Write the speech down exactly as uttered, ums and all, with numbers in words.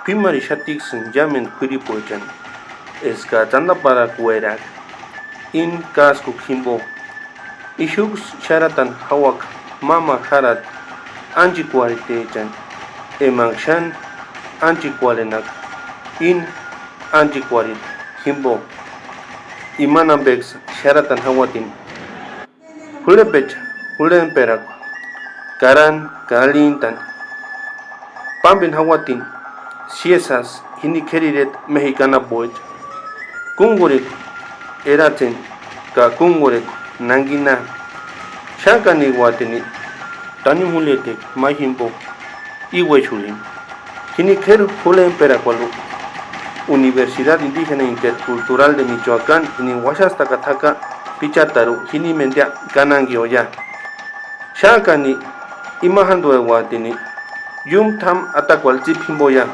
P'ímarhixatiksïni iámendu k'uiripuechani eskajtsï andaparhakueraaka íni káskukua jimbo. Ixuksï xáratani jauaka máma járati ánchekuarhitechani, emangu xáni ánchekuarhenaka íni ánchekuarhita jimbo. Imani ambeksï xáratani jauatini, jurhepecha jurhemperakua, karani ka arhintani, pámbeni jauatini siésï jásï jini k'éri ireta méxikua anapuecha, kúngurhekua eratseni ka kúngurhekua nangina. Xákaniuatini tanimu júlieteka ma jimbo íuexurhini. Jini k'éri jurhemperakuarhu Universidad Indígena Intercultural de Michoacán, enini uaxastakata jaka Pichatarhu, jini méndia kananguioia. Xákani ima jándueuatini iúmu t'ámu atakuarhu tsípu jimboia.